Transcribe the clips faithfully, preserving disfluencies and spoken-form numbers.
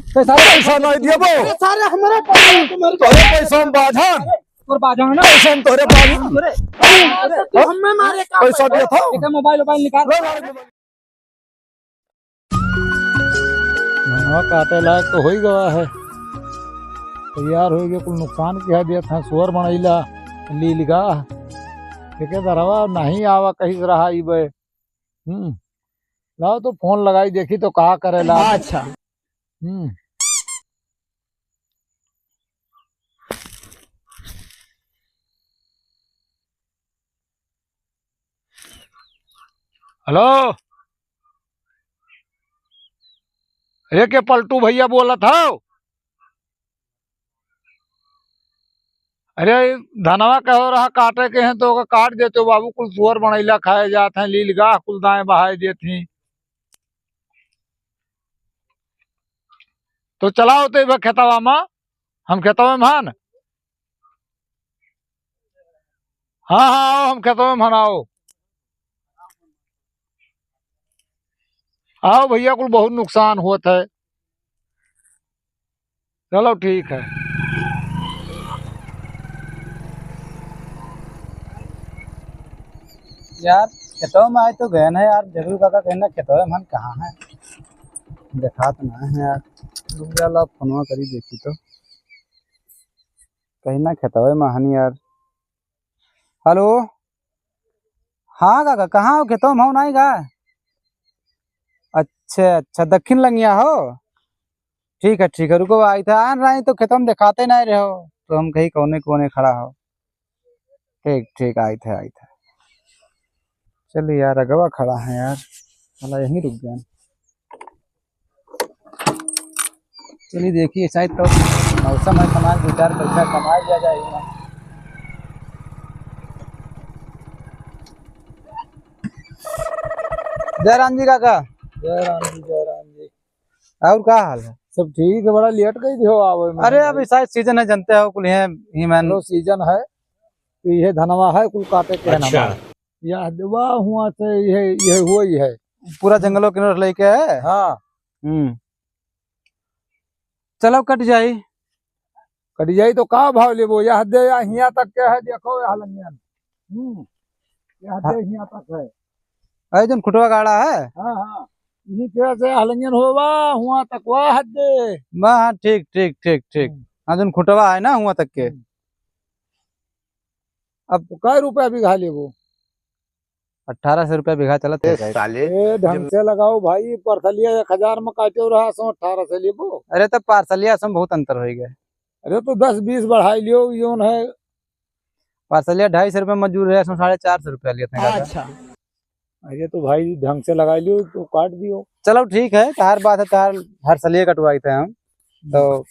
पैसा, पैसा नहीं दिए बो। अरे सारे हमारे पैसा तुम्हारे तोरे पैसा हम बाझन। तोर बाझन ना। पैसा हम तोरे बाझन। अरे, अरे, तो हमें मारे का पैसा दिया था? एक मोबाइल, मोबाइल निकाल। ला, ला, ला। धनवा काटे लायक तो होइ गवा है, तैयार होइ गया, कुल नुकसान किहा दिया था, सुअर बनैला, लीलगा, ठेकेदारवा नहीं आवा, कहीं से रहा ई बे। हम्म, लाओ तो फोन लगाई देखी तो का करेला। अच्छा। हम्म। हेलो, अरे के पलटू भैया बोलत हौ? अरे धनवा कहो रहा काटे के हैं तो ओका काट देते हो बाबू, कुल सुअर बनैला खाए जात हैं, लीलगाह कुल दाएं बहाए देत ही। तो चलाओ तो इबे खेतवा मा, हम खेतवा में हन। हाँ, हाँ, आओ, हम खेतवा में हन, आओ। आओ भैया, कुल बहुत नुकसान होत है। चलो ठीक है। यार, खेतवा में आए तो गए ना यार, जगरू काका कहना खेतवा में हन कहाँ है, देखात ना है यार। रुक जा, ला फोनवा करी देखी तो, कहीं ना खेतवा में हन यार। हेलो, हाँ काका, कहाँ हो? खेतवा में हो नाहीं का? अच्छा, अच्छा, दक्षिण लंगिया हो? ठीक है, ठीक है, रुको, आई था, आन रही तो खेतवा में देखाते नाहीं रहे हो, तो हम कही कौने कौने खड़ा हो। ठीक, ठीक, आई था, आई था। चलिए यार, अगवा खड़ा है यार, साला यहीं रुक गया। चलिए देखिए, शायद तो मौसम है, कमाल दो चार पैसा कमा लिया जाए। जय राम जी काका। जय राम जी, जय राम जी। और का हाल है? सब ठीक है, बड़ा लेट कई दियो आवे में। अरे, अभी शायद सीजन है, जानते हो, कुल है ही मैन। चलो, सीजन है, तो ये धनवा है, कुल काटे के है ना अच्छा। माल। यह देवा हुआ से, यह, यह हुआ ही है। पूरा जंगलों के नोट लेके है। हाँ। हम्म। चलो, कट जाई। कट जाई तो का भाव लेबो? यह दे या हियां तक के है, देखो यह लंगियन। हम्म। यह हाँ। दे हियां तक है। अरे, जन खुटवा गाड़ा है? हाँ, हाँ। यही तरह से यह लंगियन होवा, हुआ तक वाह दे। वाह, हाँ, ठीक, ठीक, ठीक, ठीक। हम्म। हाँ, जन खुटवा है ना, हुआ तक के। हम्म। अब तो कै रुपया बीघा लेबो? अठारह सौ रुपया बीघा चलत है ए, साले। ए, ढंग से लगाओ भाई, परसलिया एक हजार में काटे रहा, सौ अठारह से लेबो। अरे, तो पार्सलिया से बहुत अंतर होइ गए। अरे, तो दस बीस बढ़ाई लियो, योन है। पार्सलिया ढाई सौ रुपया मजूर है, इसमें साढ़े चार सौ रुपया लेते हैं काका। अच्छा। अरे, तो भाई, ढंग से लगाई लियो, तो काट दियो। चलो, ठीक है, तार बात है, तार हर सलिए कटवाई थे हम, तो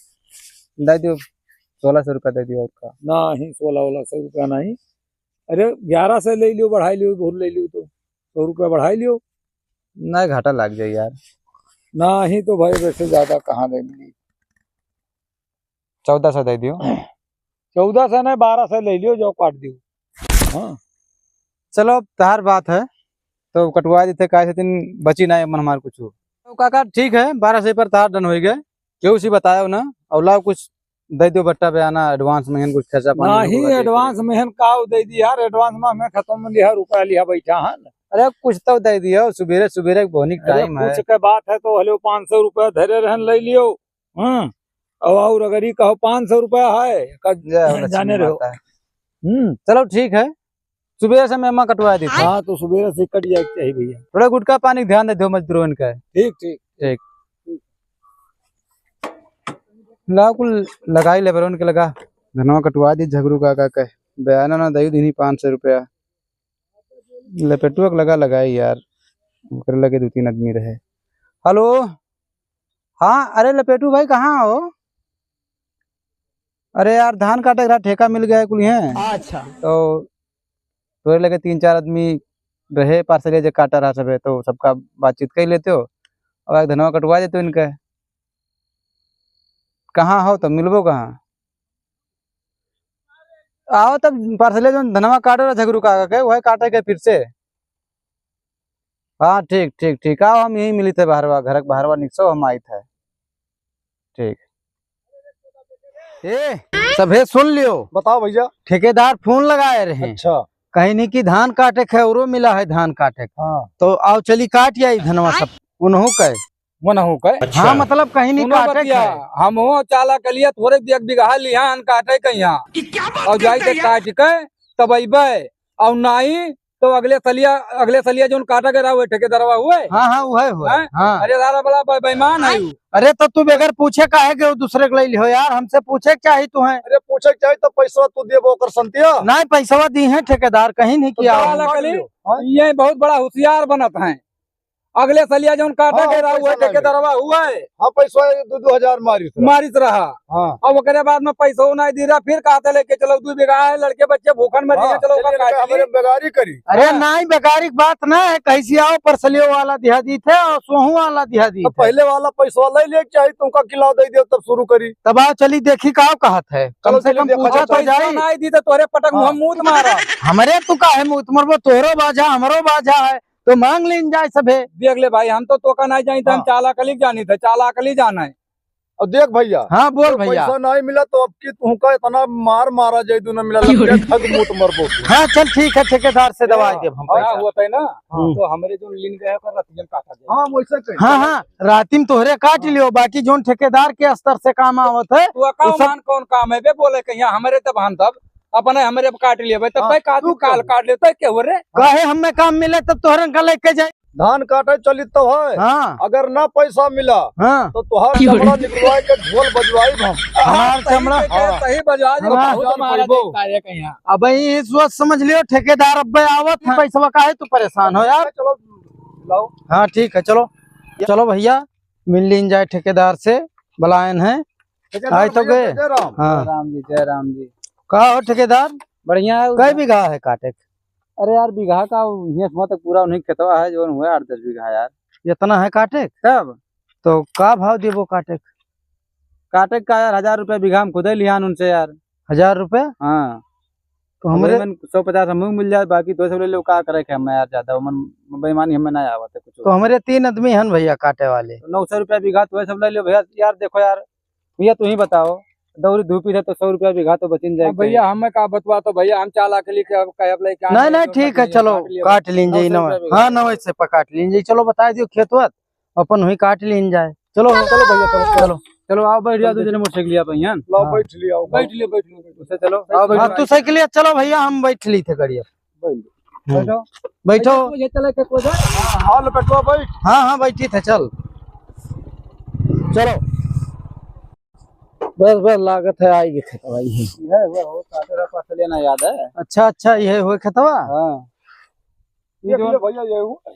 दे दियो, सोलह सौ रुपया दे दियो आपका। नहीं, सोलह, सोलह सौ रुपया नहीं। अरे, ग्यारह सौ ले लियो, बढ़ाई लियो, बहुत ले लियो तो सौ रुपया बढ़ाई लियो। नहीं, घाटा लाग जाई यार। नहीं तो भाई, वैसे ज्यादा कहाँ दे मिली। चौदह सौ दे दियो। चौदह सौ नहीं, बारह सौ ले लियो, जाओ काट दियो। हाँ। चलो, अब तहार बात है, तो कटवा देते, काहे से दिन बची ना मन हमार कुछ। तो काका, ठीक है, बारह सौ पर तहार डन होइ गए, केहू से बतायो ना, और लाओ कुछ दे दियो बट्टा बयाना, advance में हन कुछ खर्चा पानी नहीं, लोग का दे दियो। Advance में हन का दे दी यार, advance में हमें खत्म में लिहा रुपया लिहा बैठा हन। अरे कुछ तो दे दियो, सुबेरे सुबेरे बोनी का अरे time है। कुछ के बात है तो हलो पाँच सौ रुपया धरे रहन ले लियो। हाँ, और, और अगर ये कहो पाँच सौ रुपया है, का जय हो लक्ष्मी जाने रहो। माता। हम्म। चलो ठीक है, सुबेरे से मैं एमा कटवा देता। हाँ, तो सुबेरे से कट जाए के चाहिए भैया। थोड़ा गुटखा पानी के ध्यान दे दो मजदूरन का। ठीक, ठीक। ठीक। लाओ कुल लगाई लेबरन के लगा। धनवा कटवा दी झगरू काका के। बयाना ना दई दीनी पाँच सौ रुपया। लपेटुआ के लगा लगाई यार। ओकरे लगे दो तीन आदमी रहे। हेलो। हाँ, अरे लपेटू भाई कहाँ हो? अरे यार, धान काटे के रहा, ठेका मिल गया है कुल हैं। अच्छा। तो तोरे लगे तीन चार आदमी रहे, पार्सलिया जे काटा रहा सबे, तो सबका बातचीत कर लेते हो और एक धनवा कटवा देते हो इनका। कहाँ हो तब मिलबो कहाँ? आओ तब पार्सलिया जो धनवा काटे रहा झगरू का के, वही काटे के फिर से। हाँ, ठीक, ठीक, ठीक। आओ, हम यहीं मिली थे बहरवा, घर के बहरवा निकसो, हम आई थे। ठीक। ए, सभे सुन लियो। बताओ भैया। ठेकेदार फोन लगाए रहे। अच्छा। कहिन कि धान काटे के है, औरो मिला है धान काटे के। हाँ। तो आओ चली काट आई धनवा सब। उनहू के। उनहू के? अच्छा। हाँ, मतलब कहिन सुनो काटे के बतिया, है। हम हो चाला कलिया थोरे एक बिगहा लिहान काटे के यहाँ। और जाई के काट के तब अइबे। और नाई तो अगले सलिया, अगले सलिया जौन काटा के रहा, वही ठेकेदारवा हुए। हाँ, हाँ, उहे हुए। हैं? हाँ। अरे दादा बड़ा बे-, बेईमान है उ। अरे तो तू बगैर पूछे काहे के दूसरे के ले लिहो यार, हमसे पूछे के चाही तू है। अरे पूछे के चाही तो पैसा तू देबो ओकर संतिया। नहीं, पैसवा दी है ठेकेदार, कहिन कि तो आओ। चाला कली, हाँ? ये बहुत बड़ा होशियार बनत है। अगले सलिया जौन काटा हाँ, के रहा, पैसा वही लागे। ठेकेदारवा हुए। हाँ, पैसा दो, दो हजार मारित रहा। मारित रहा। हाँ। अब ओकरे बाद में पैसो नहीं दी रहा, फिर कहते लेके चलो, दू बीघा है, लड़के बच्चे भूखन मर हाँ, रहे, चलो, चलिए, ओका काट हमरे ली। बेगारी करी। अरे हाँ। नहीं, बेगारी की बात ना है, कैसी आओ, परसलियो वाला दिहा दी थे और सोहू वाला दिहा दी तो थे। पहले वाला पैसा ले ले, चाहे तुमका किलो दे दे, तब शुरू करी। तब आओ, चली देखी का कहत है, कम चलो, से चलिए, कम देखा पूछा जाए, तो पैसा जाई। नहीं दी तो तोरे पटक हाँ। मुँह मूत मारा। हमरे तू काहे मूत मरबो, तोहरो बाझा, हमरो बाझा है, तो मांग लीन जाए सभे। देख ले भाई, हम तो तोका नहीं जानी, तो हम हाँ। चाला कली जानी थे, चाला कली जाना है। और देख भैया, हाँ, बोल तो भैया। पैसा नहीं मिला तो अब की तुमका इतना मार मारा जाए, दोनों मिला लग के ठग मूत मरबो। हाँ, चल ठीक है, ठेकेदार से दवाई हाँ, देब हम हाँ, पैसा। हुआ था ना, हम्म। तो हमरे जो लीन गए पर रतियन काटा जाए। हाँ, वैसे कहीं। हाँ, हाँ, राती में तोहरे काट हाँ। लियो, बाकी जोन ठेकेदार के स्तर से काम आवत है, तो का वो सब मान कौन काम है बे, बोले कहीं हमरे तब हम तब अपने हमरे अब काट लेबे, तब हाँ, तय का तू तू काल क्या? काट ले, तय के हो रे? काहे हमें काम मिले तब तोहरन का लेके जाए? धान काटे चली तो है। हाँ। अगर ना पैसा मिला, हाँ। तो तोहार क्यों चमड़ा रे? निकलवाए के ढोल बजवाई हम। हमार सही चमड़ा? से के, हाँ। सही बजवा दे, हमार बहुत जान मारा पैबो। देता है कहीं। अब ये सोच समझ लियो, ठेकेदार अब आवत है, हाँ। पैसवा काहे तू परेशान हो यार? चलो, लाओ। हाँ, ठीक है, चलो। चलो भैया, मिल लीन जाए ठेकेदार से, बुलायन है। ठेकेदार आए तो भैया, गए। जय राम। हाँ। जय राम जी, जय राम जी। का हो ठेकेदार? बढ़िया है। कै बीघा है काटे के? अरे यार, बीघा का हियाँ से वहाँ तक पूरा उन्हीं खेतवा है, जो हुआ आठ दस बीघा यार। इतना है काटे के? तब? तो का भाव देबो काटे के? काटे का यार, हजार रुपया बीघा हम खुदे लिहान उनसे यार। हजार रुपया? हाँ। तो अब हमरे वही मन सौ पचास हमहू मिल जाए, बाकी तो सब ले लो, का करे के हमें यार, ज्यादा मन बेईमानी हमें ना आवत है कुछ। तो हमरे तीन आदमी हन भैया काटे वाले। तो नौ सौ रुपया बीघा तो सब ले लो भैया। यार देखो यार, भैया तू ही बताओ, दौरी धूपी से तो सौ रुपया बीघा तो बचिन जाए अब भैया, हमें का बतवा तो भैया, हम चाला के लिए क्या कहे, अब लेके आने नहीं, नहीं, तो ठीक है, काट लिया, चलो, काट लिया। काट लीन जाई, नौ सौ नौ, रुपया बीघा। हाँ, नौ से पर काट लीन जाई, चलो, बताए दियो खेत वेत। अपन हुई काट लीन जाए। चलो, चलो भैया, चलो, चलो। चलो, आओ बैठ जाओ, दो जने मोटरसाइकिल पे यहाँ। लाओ, हाँ। बैठ लिया, आओ। बैठ लिया, बैठ लिया, बैठ लिया। उससे चलो, आओ, बैठ हाँ, जाओ। तू साइकिल चलो भैया, हम बैठ ली थे गाड़ी। बैठ। हम्म। बैठो। बैठो। ये चले के कोई जा? हाँ, लो, बैठो, बैठ। हाँ, हाँ, बैठी थे, चल। चलो। बस, बस, लागत है, आई के खेतवा, आई है। ये है, वो, वो काटे रहा, पास लेना याद है। अच्छा, अच्छा, ये हुए खेतवा? हाँ। ये ये जो ले भैया, ये हुआ।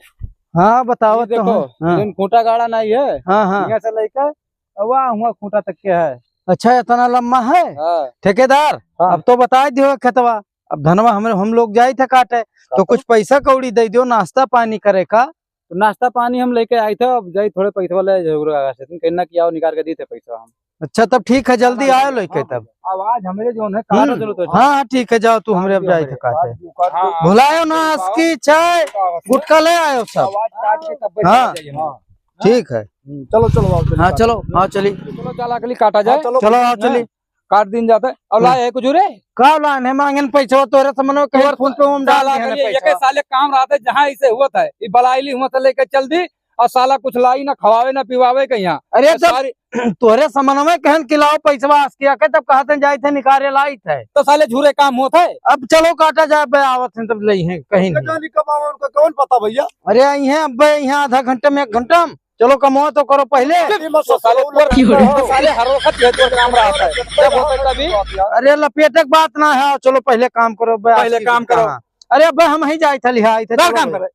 हाँ, बताओ ये तो देखो, हाँ, हाँ। जौन खूंटा गाड़ा नहीं है, हाँ, हाँ। यहाँ से लेकर अब वहाँ हुआ खूंटा तक के है। अच्छा, इतना लम्बा है? हाँ। ठेकेदार, हाँ। अब तो बताई दियो खेतवा, अब धनवा हमरे, हम लोग जाई थे काटे, तो हाँ। कुछ पैसा कौड़ी दे दियो, नाश्ता पानी करे का। तो नाश्ता पानी हम लेके आई थे, अब जाई थोड़े पैसवा ले जरूर आगा से, तुम कहना कि आओ निकाल के दी थे पैसा हम। अच्छा, तब ठीक है, जल्दी आयो लेके तब। आवाज हमरे जौन है, काटो हम्म। चलो तो। हाँ, हाँ, ठीक है, जाओ तू, हमरे अब जाई थे काटे। हाँ, भुलायो ना, हाँ, अस्की, चाय, हाँ, गुटखा ले आयो सब। आवाज काट के तब बैठ हाँ। जाइए, हाँ। ठीक है। हम्म, चलो, चलो, आओ, चलो, हाँ, काटो। चलो, हाँ, चली। चलो, चाला कली काटा जाए। हाँ, चलो, चलो, आओ, हाँ। चली। काट दिन जाता है। अब हाँ। लाए है कुछ रे? का लान है, मांगन पैसा, तोरे समनवे कहे फोन पे हम डाल चाला दिए हैं कली, पैसा। एक साले काम रहता है, जहाँ इसे हुआ था, ये बलाइली हुआ से लेके चल दी, और साला कुछ लाई ना, खवावे ना, पिवावे के यहाँ। अरे, तो जब सारी तोहरे समनवे कहन कि लाओ पैसवा अस्किया के, तब कहत हैं जाइत है निकारे लाइत है। तो साले झूरे काम होत है। अब चलो काटा जाए, बे आवत हैं तब लई हैं कहीं नहीं। जानी कब आवे उनका कौन पता भैया? अरे आई हैं अब बे यहाँ आधा घंटे में, एक घंटा में। चलो कमवा तो करो पहले। ये मत तो साले सोचो, पूरा उल्टा तो साले हर वक्त ये तो काम रहा है। जब होता है तभी। अरे लपेटे के बात ना है, चलो पहले काम करो बे, पहले आज की काम करो। कहाँ? अरे अब हम ही जाइत है लिहा, आई थे, चलो काम बे। करे।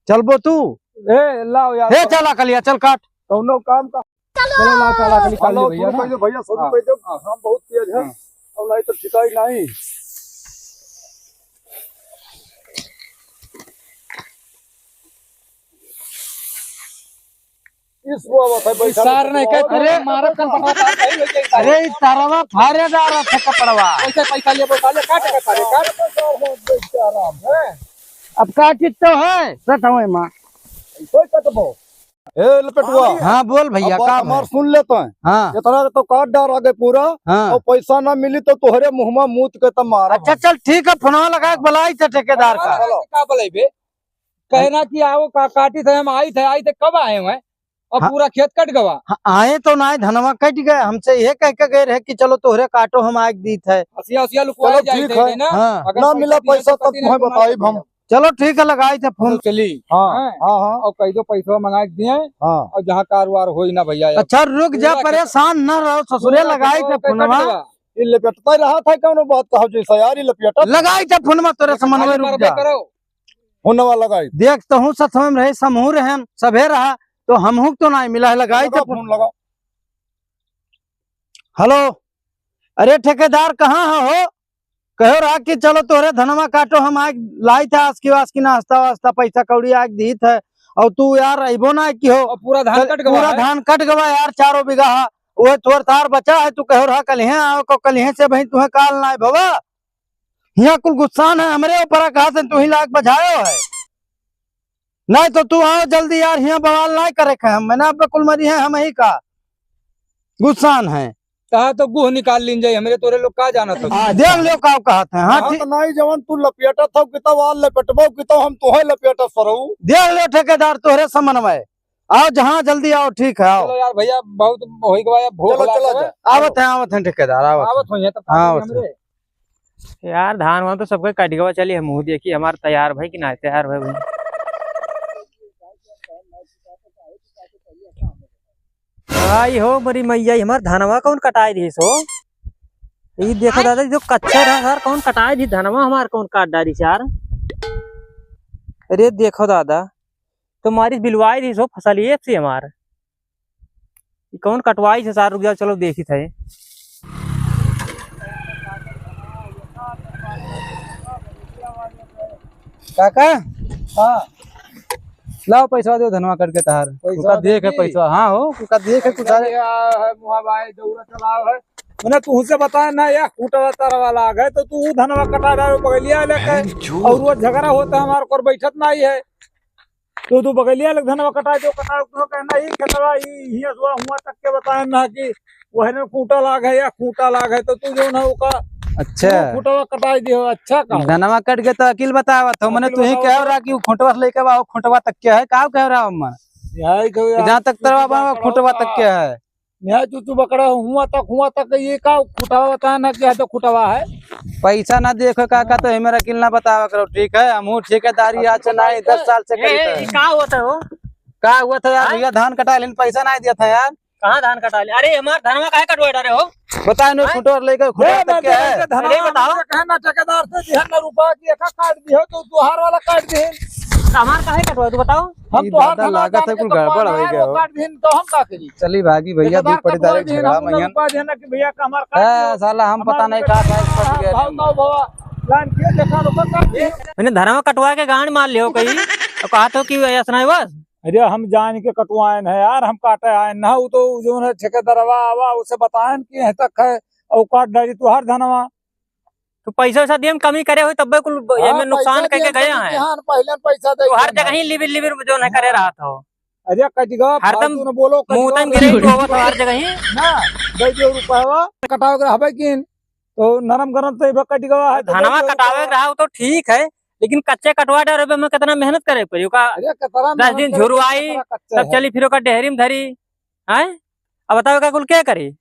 चलबो तू? ए, लाओ यार। हे, चला कलिया, चल काट। कौनो काम का। चलो, ला, चला, कली, हेलो, कली भैया शुरू ना। कर दो भैया, शुरू हाँ। कर दो। हाँ। काम बहुत तेज है। हाँ। अब नहीं तो ठिकाई नहीं। इस वो आवत है, बैठा सार बैठा नहीं बैठा। कह, अरे, मारा कल पकड़ा था, सही हो जाए। अरे, ई तारवा फारे जा रहा था कपड़वा। पैसा, पैसा ले, पैसा ले, काट के सारे, काट। बेचारा है। अब काटित तो है, सठवे माँ। कोई कटबो। ए लपेटवा। हाँ, बोल भैया, अब बात का हमार भइल? सुन लेत हैं। हाँ। इतना तो काट डार आगे पूरा। हाँ। और पैसा ना मिली तो तोहरे मुँह में मूत के तब मारा अच्छा, हम। चल ठीक है, फोनवा लगा के बुलाई थे ठेकेदार का। हाँ, का बुलाई बे? कहना कि आओ का काटी थे, हम आई थे, आई थे, कब आए हुए? और हाँ। पूरा खेत कट गवा। हाँ, आए तो ना, धनवा कट गए, हमसे ये कह के गए रहे कि चलो तोहरे काटो, हम आके दीत है। हसिया, हसिया लुकवा चलो जाए ठीक थे है। ना। हाँ। अगर ना पैसा मिला दिए पैसा तो तब कति तुम्हें ना बताई हम। चलो ठीक है, लगाई थे फोन। चली। हाँ, हाँ। हाँ, हाँ। और कह दो पैसा मंगा के दिए। हाँ। और जहाँ कारोबार होई ना भैया यार। अच्छा रुक जा, पूरा परेशान न रहो ससुरे, पूरा लगाई थे फोनवा। ये लपेटता रहा था कौनो बात कहो जैसा यार, ये लपेटा। लगाई थे फोनवा तोरे से मनवे, रुक जा। करो। फोनवा लगाई। देख तो हूँ सथवे में रहे, समूह रहे, सभे रहा, तो हमहू तो ना मिला है, लगाई लगा थे फोन। फोन लगा। हेलो, अरे ठेकेदार कहाँ है हो? कहो रहा कि चलो तोहरे धनवा काटो, हम आके लाई थे आज की वास की नाश्ता वास्ता, पैसा कौड़ी आके दी थे, और तू यार अइबो ना कि हो। और पूरा धान चल, कट गवा पूरा है। धान कट गवा यार, चारों बीघा है, वो थोड़ थार बचा है, तू कहो रहा कलिहे आओ, को कलिहे से भाई तुम्हें काल ना आए भवा। हियाँ कुल गुस्सान है हमरे ऊपर, कहा से तू ही लाग बजायो है। नहीं तो तू आओ जल्दी यार, हियाँ बवाल नहीं करे के हम, मैंने अब कुल मरी है हम ही का गुस्सान है। कहा तो गुह निकाल लीन जाई, हमरे तोरे लोग का जाना था। देख लियो का कहत है। हाँ, हाँ, ठीक। तो नहीं जवन तू लपेटत हो कि तब आ लपेटबो कि तब हम तोहे लपेटत सरऊ। देख लियो ठेकेदार तोहरे समन्वय। आओ जहाँ जल्दी आओ, ठीक है, आओ। चलो यार भैया, बहुत होई गवा, भूख चलो, लाग चलो, गवा। जा। आवत है, आवत है ठेकेदार, आवत आवत है। होई है तब हाँ, आवत है। हमरे। यार, धान वान तो सबके कट गवा, चली हमहू देखी, हमार तैयार भई कि ना तैयार भई। आई हो बड़ी मैया, ई हमार धनवा कौन कटाई दिहिस हो? ई देखो दादा, जो कच्चा रहा यार, कौन कटाई दिहिस धनवा हमार, कौन काट डारिस यार? अरे देखो दादा, तो मारिस बिलवाई दिहिस हो फसलिए से हमार। ई कौन कटवाई से सार, रुक जाओ, चलो देखी थे। काका, हाँ। लाओ पैसा दो, धनवा कट के तहार। पैसा उका देख है दे दी। पैसा, हाँ हो, उका देख है कुछ पैसा सारे। लिया है, मुहा भाई, दौरा चलाओ है। मैंने तुमसे बताया ना, या खूंटवा तार वाला आ गए, तो तू धनवा कटा रहा हो बगलिया लेके, बहन चोद। और वो झगड़ा होता हमारे को बैठत नहीं है। तो तू बगलिया लग धनवा कटाई दो, कटाई दो, कहना ई खेतवा, ई हियाँ से हुआ तक के बताए ना कि वहने खूंटा लाग है या खूंटा लाग है, तो तू जो ना ओका अच्छा। खूंटवा कटाई दियो, अच्छा काम। धनवा कट के तो अकिल बतावत हो, मने अकिल तू ही बतावत कह हो। रहा कि खूंटवा से लेके बा, खूंटवा तक के है, का कह रहा हो मन? यही कहो कि यार, जहाँ तक तू तरवा तो बा, बकरा खूंटवा तक के है। न्याय तू, तू बकरा हुआ तक, हुआ तक ये का खूंटवा बताए ना कि है तो खूंटवा है। पैसा ना देखो काका, तो हमें अकिल ना बतावा करो, ठीक है? हमहू ठेकेदारी आज से नहीं, दस साल से ए, करी ए, है। का होता हो? का हुआ था यार? हाँ? भैया धान कटा लेन, पैसा नहीं दिया था यार। कहाँ धान कटा ले? अरे हमार धनवा काहे कटवा डारे हो? बताए नो, हैं? खूंटवा लेके खूंटवा ए, तक मैं के है। तो धनवा अरे बताओ। हमसे कहे ना ठेकेदार से दिहन ना रुपया कि एका काट दिहो तो तुहार वाला काट दिहन। तो हमार काहे कटवा, तू बताओ। हम ई तोहार दादा धनवा लागत जान है के कुल तो गड़बड़ पाना हो है, गया वो हो। काट दिहन तो हम का करी? चली भागी भैया, ठेकेदार दू पड़ी कटवा direct दिहन, झगड़ा हम उन्हें मइयन। रुपया दिहन ना कि भैया का हमार काट ए, दिहो। साला हम हमार पता नहीं रुपया कहाँ था, फंस गया भाव हम। भाव भाव। लान के देखा रुपया काट दिहन। मैंने धनवा कटवा के गांड मार लियो कहीं। तो कहा तो कि ऐसा नहीं बस। अरे हम जान के कटवाएन है यार, हम काटे आएन ना, वो तो जो है ठेकेदारवा आवा, उसे बताएन कि यहाँ तक है, और काट डाली तुहार धनवा। तो पैसा वैसा दिए में कमी करे होई, तब्बे कुल ब-, हाँ, एमे नुकसान पैसा करके दिए गए कमी हैं। किहान, पहले पैसा दे तो हर दिए जगह ही लिबिर लिबिर जो है करे रहा था। अरे कटिगा, हरदम फालतू न बोलो, कटिगा मुंह तन वाला गिरे बोलो। तो होवत हर जगह ही। ना, दे दियो रुपया, कटावे के रहबे किन। तो नरम गरम तो इबे कट गवा है, तो धनवा दे दो कटावे रुपया। रहा हो तो ठीक है, लेकिन कच्चे कटवा डरे में कितना मेहनत करे पड़ी ओका। अरे, कतरा दस मेहनत दिन करे, झुरवाई, कतरा कच्चा तब है। चली फिर ओका डेहरी में धरी, हैं? अब बताओ का कुल क्या करी?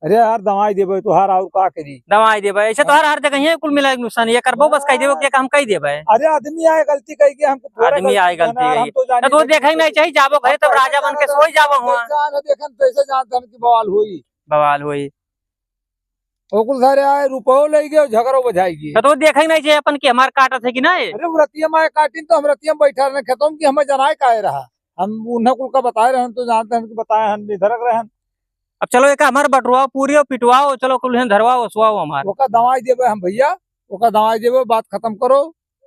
अरे यार, दवाई देबे तोहार, और का करी? दवाई देबे, ऐसे हाँ। तोहार हर जगह ही कुल मिला के नुकसान, ये करबो बस कह देबो, हाँ। क्या काम कह देबे? अरे, आदमी आए गलती कह के हमको थोड़ा आदमी गलती आए है ना, गलती हम है। तो जाने तो तू नहीं देखे ही नहीं चाहिए, जाबो घरे हम तब तो राजा ऐसे बन के जाने सोई जाबो हम हुआ। तो जाने देखे न कैसे जानते हम कि बवाल होई। बवाल होई। ओकुल सारे आए, रुपयो ले गए, झगड़ो बजाई गए। तो, तो देखे ही नहीं चाहिए अपन कि हमार काटत है कि नहीं। अरे, वो रतिया में आए काटिन तो हम रतिया में बैठा रहे खेतों में कि हमें जनाए काहे रहा। हम उन्हें कुल का बताए रहन तो जानते हैं कि बताए हन, निधरक रहन। अब चलो, एक हमार बटुआओ, पूरी और पिटवाओ, चलो, कुल हैं धरवाओ, ओसवाओ हमार। ओका दवाई देबे हम भैया, ओका दवाई देबे, बात खत्म करो।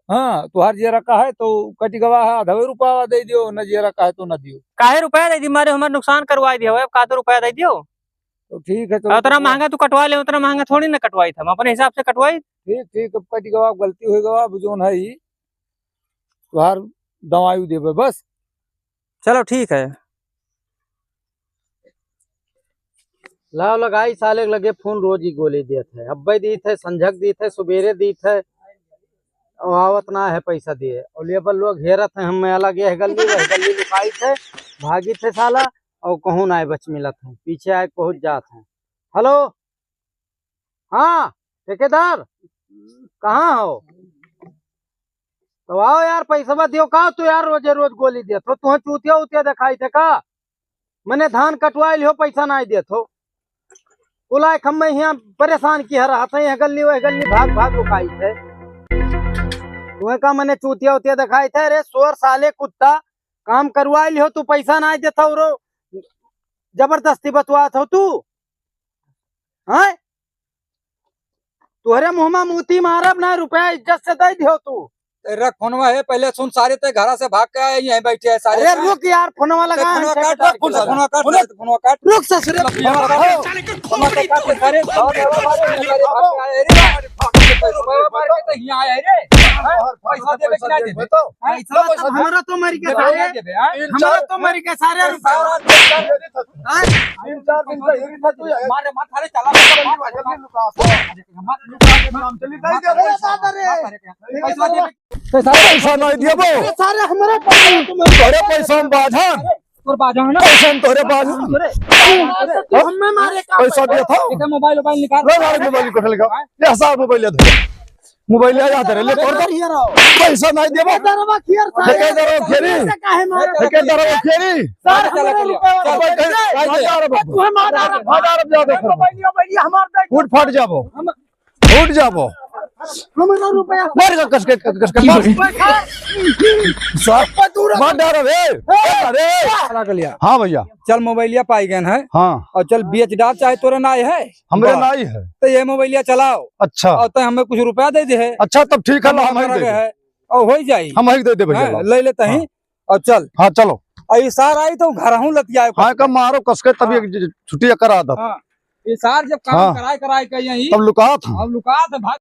हाँ, तुहार जे रखा है तो कटि गवा है, आधवे रुपया दे दियो, न जे रखा है तो न दियो। काहे रुपया दे दी, मारे हमार नुकसान करवाई दियो, अब का तो रुपया दे दियो। तो ठीक है, चलो, उतना तो महंगा तू कटवा ले, उतना महंगा थोड़ी ना कटवाई था, हम अपने हिसाब से कटवाई। ठीक, ठीक, अब कटि गवा, गलती हो गवा, अब जोन है ही, तुहार दवाई देबे बस। चलो ठीक है। लाव लगाई साले के लगे फोन, रोज ही गोली देत है। अब्बे दीत है, संझक दीत है, सुबेरे दीत है, और आवत ना है पैसा दिए। और लेबर लोग घेरत है, हम अलग यह गल्ली, वह गल्ली लुकाई थे, भागी थे साला, और कहूँ ना बच मिलत है, पीछे आए पहुँच जात है। हेलो, हाँ ठेकेदार, कहाँ हो? तो आओ यार, पैसवा दियो का? तू यार रोजे रोज गोली देत हो, तुहे चूतिया उतिया देखाई थे का? मने धान कटवाई लियो, पैसा नाई देत हो। कुलाए खम्मे हियाँ परेशान किहे रहत है, यह गल्ली वह गल्ली भाग भाग लुकाई थे। तुहे का मने चूतिया उतिया देखाई थे? अरे सोर साले कुत्ता, काम करवाई लियो, तू पैसा नाई देत हो रो, जबरदस्ती बतवात हो तू, हैं? तोहरे मुँह मा मूती मारब ना, रुपया इज्जत से दे दियो तू। ए, रख फोनवा है, पहले सुन सारे, ते घरा से भाग के आए, यहीं बैठे हैं सारे। अरे रुक यार, फोनवा लगा, फोनवा काट, फोनवा काट, फोनवा काट। रुक ससुरे। फोनवा काट, फोनवा काट, सारे। भाग के आए रे। रुपया मार के तो यहाँ आए रे। पैसा देबे कि ना देबे? पैसा तो हमरा तो मर के सारे, देबे, हाँ? हमरा तो मर के सारे रुपया। तीन चार दिन से हिरी था तू। मार, मार, सारे चला, मार, मार, मार, मार। पैसा दे। पैसा नहीं दिए बो। अरे सारे हमारे पैसा। अरे पैसा हम बाझन। तोर बाझन ना। पैसा हम तोरे बाझन। अरे, तू हमें मारे का पैसा दिया था। एक मोबाइल, मोबाइल निकाल। ले मारे मोबाइल को निकाल। ये साहब मोबाइल ले दे। मोबाइल ले जाते रहे, ले तोड़ दे। पैसा नहीं देबो। ठेकेदार हो खेरी। ठेकेदार हो खेरी। सर, हमारे रुपया वाला पैसा। भाई, भाई, भाई, तू हमारा भाई, भाई, भाई, ज्यादा कर। मोबाइल, मोबाइल हमार दे। फूट फाट जाबो। हम फूट जाबो। हमारा रुपया। मार का कस के, कस के मार। पैसा। सर, मार डाल रे। अरे। चला के लिया। हाँ भैया। चल मोबाइलिया पाई गए हैं। हाँ। और चल बेच डाल, चाहे तोरे नाई है। हमरे बस। नाई है। तो ये मोबाइलिया चलाओ। अच्छा। और तो हमें कुछ रुपया दे दे है। अच्छा, तब ठीक है, हम हम ही दे दे। है। और हो ही जाई। हम ही दे दे भैया, हाँ, लाओ। ले लेते हैं। हाँ। और चल। हाँ, चलो। और ये सार आई तो घर हूँ लतियाए हाँ, का मारो कस के, तब हाँ। एक ज-, छुट्टी करा दो। हाँ। ये सार जब काम हाँ। कराए, कराए के यहीं तब लुकात हैं। अब लुकात है, भाग